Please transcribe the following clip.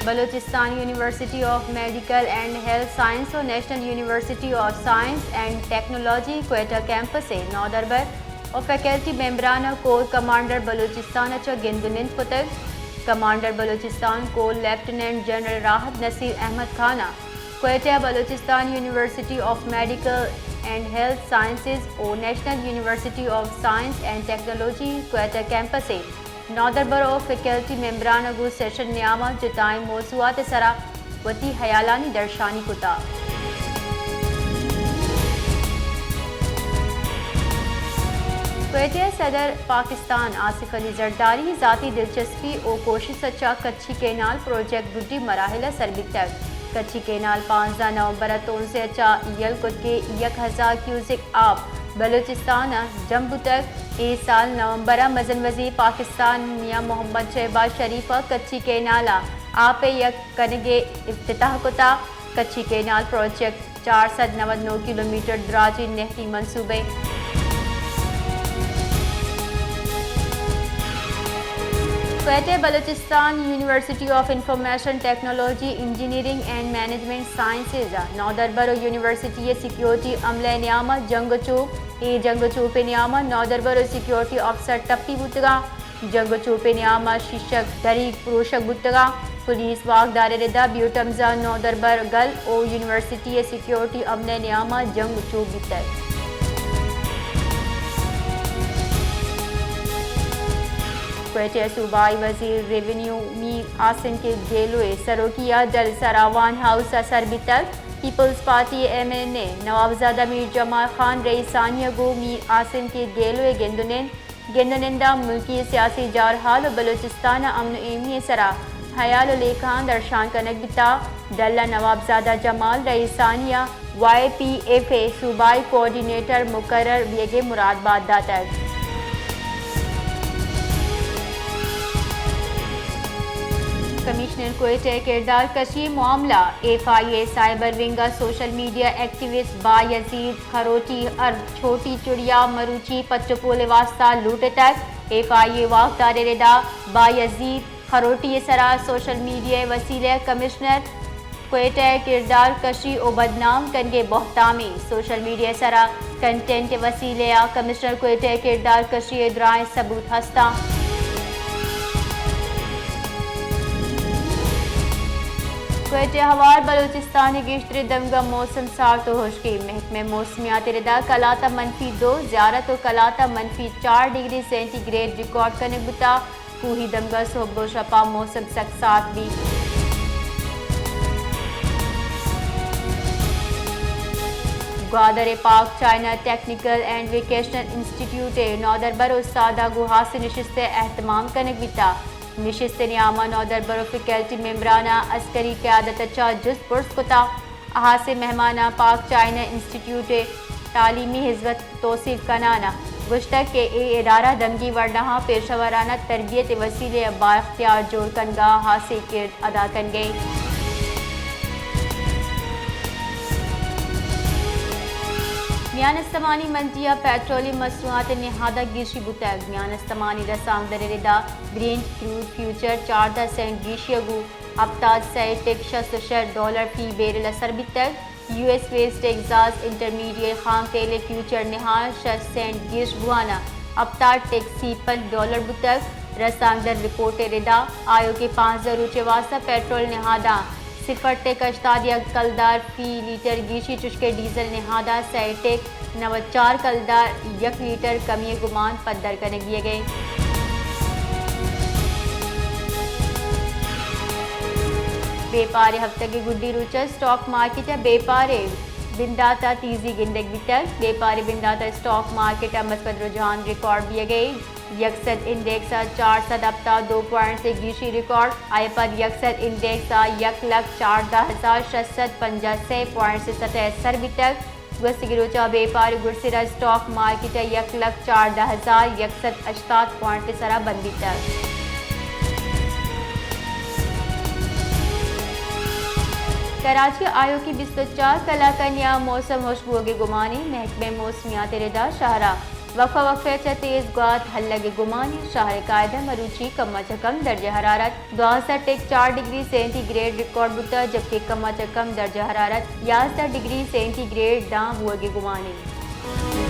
Balochistan university of medical and health science و national university of science and technology Quetta campus ء نودربر و فیکلٹی ممبران ء کور کمانڈر بلوچستان ء چہ گند و نند کتگ۔ Commander Balochistan corps lieutenant general Rahat Naseer Ahmad Khan ء کوئٹہ ء Balochistan university of medical and health sciences و national university of science and technology Quetta campus ء نودربر و فیکلٹی ممبران ء گوں سیشن نیام ء جتائیں موضوعات ء سرا وتی ہیالانی درشانی کتا۔ کوئٹہ ء صدر پاکستان آصف علی زرداری ذاتی دلچسپی و کوشست ء چہ کچھی کینال پروجیکٹ گڈی مراحل ء سر بیتگ۔ کچھی کینال پانزدہ نومبر ء تونسہ ء چہ یل کت کہ یک ہزار کیوسک آپ بلوچستان ء جم بوتگ۔ اے سال نومبر ء مزن وزیر پاکستان میاں محمد شہباز شریف ء کچھی کینال ء آپ ء یک کنگ ء افتتاح کتا۔ کچھی کینال پروجیکٹ چار سد نود نو کلومیٹر دراجیں نہری منصوبہ۔ Quetta Balochistan university of information technology, engineering and management sciences ء نودربر و یونیورسٹی ء سیکیورٹی عملہ ء نیام ء جنگ و چوپ۔ اے جنگ و چوپ ء نیام ء نودربر و سیکیورٹی آفیسر ٹپی بوتگاں۔ جنگ و چوپ ء نیام ء شیشگ دریگ پروشگ بوتگاں۔ پولیس واکدار ء ردا بیوٹمز ء نودربر گل و یونیورسٹی ء سیکیورٹی عملہ ء نیام ء جنگ و چوپ بیتگ۔ کوئٹہ ء صوبائی وزیر ریونیو میر عاصم کے گیلو ء سروکی ء جلسہ راوان ہاؤس ء سر بیتگ۔ پیپلز پارٹی ء ایم این اے نوابزادہ میر جمال خان رئیسانی ء گوں میر عاصم کے گیلو ء گند و نند گند و نند ء ملکی سیاسی جارحال و بلوچستان ء امن و ایمنی ء سرا ہیال و لیکہاں درشان کنگ بیتا۔ ڈل ء نوابزادہ جمال رئیسانی ء وائی پی ایف ء صوبائی کوآرڈینیٹر مقرر بیگ ء مراد بات داتگ۔ کمشنر کوئٹہ ء کردار کشی معاملہ، ایف آئی اے سائبر ونگ ء سوشل میڈیا ایکٹیوسٹ با یزید خروٹی عرف چھوٹی چڑیا مروچی پچ و پول ء واستہ لوٹتگ۔ ایف آئی اے واکدار ء ردا با یزید خروٹی ء سرا سوشل میڈیا ء وسیلہ ء کمشنر کوئٹہ ء کردار کشی و بدنام کنگ ء بہتامیں سوشل میڈیا ء سرا کنٹینٹ ء وسیلہ ء کمشنر کوئٹہ ء کردار کشی ء درائیں ثبوت ہستاں۔ کوئٹہ ہوار بلوچستان ء گیشتریں دمگاں موسم سارت و ہشکی۔ محکمہ موسمیات ء ردا کلات ء منفی دو، زیارت و کلات ء منفی چار ڈگری سینٹی گریڈ ریکارڈ کنگ بوتا۔ کوہی دمگاں سہب و شپا موسم سک سارت بیت۔ گوادر ء پاک China technical and vocational institute ء نودربر استاداں گوں ہاسیں نشست ء اہتمام کنگ بیتا۔ نشست ء نیاما نودربر و فیکلٹی ممبراناں عسکری قیادت ء چہ جست پرس کتا۔ ہاسیں مہماناں پاک چائنا انسٹیٹیوٹ ء تعلیمی ہزمت توسیپ کنان ء گوشتگ کہ اے ادارہ دمگی ورناہاں پیشہ ورانہ تربیت ء وسیلے ء بااختیار جوڑ کنگ ء ہاسیں کرد ادا کنگ ء انت۔ میان استمانی منڈی ء پیٹرولیم مصنوعات ء نہاد ء گیشی بوتگ۔ میان استمانی رسانکدر ء ردا برینٹ کروڈ فیوچر چاردہ سینٹ گیشی ء گوں ہپتاد سئے ٹک شست و شش ڈالر فی بیرل ء سر بیتگ۔ یو ایس ویسٹ ٹیگزاس انٹرمیڈیٹ خام تیل ء فیوچر نہاد شش سینٹ گیش بوان ء ہپتاد ٹک سی پنچ ڈالر بوتگ۔ رسانکدر رپورٹ ء ردا آیوکیں پانزدہ روچ ء واستہ پیٹرول نہاداں صفر ٹک ہشتاد یک کلدار فی لیٹر گیشی، چشکہ ڈیزل نہاداں سئے ٹک نود چار کلدار یک لیٹر کمی ء گمان پدر کنگ بیگ ء انت۔ بیپار ء ہفتگ ء گڈی روچ ء اسٹاک مارکیٹ ء بیپار ء بندات ء تیزی گندگ بیتگ۔ بیپار ء بندات ء اسٹاک مارکیٹ ء مثبت رجحان ریکارڈ بیگ ء یک سد انڈیکس ء چار سد ہپتاد دو پوائنٹس ء گیشی ریکارڈ، آئی ء پد یک سد انڈیکس ء یک لکھ چاردہ ہزار شش سد پنجاہ سئے پوائنٹس ء سطح ء سر بیتگ۔ گوستگیں روچ ء بیپار ء گڈسر ء اسٹاک مارکیٹ ء یک لکھ چاردہ ہزار یک سد ہشتاد پوائنٹ ء سرا بند بیتگ۔ کراچی ء آیوکیں بیست و چار کلاک ء نیام موسم ہشک بوگ ء گمان انت۔ محکمہ موسمیات ء ردا شہر ء وقفہ وقفہ چہ تیز گوات ہلگ ءِ گمان اِنت۔ شہر ءِ کاہدہ مروچی کم ءَ چہ کم درجہ حرارت دوازدہ ٹک چار ڈگری سینٹی گریڈ ریکارڈ بوتگ، جبکہ کم ءَ چہ کم درجہ حرارت یازدہ ڈگری سینٹی گریڈ داں بوگ ءِ گمان اِنت۔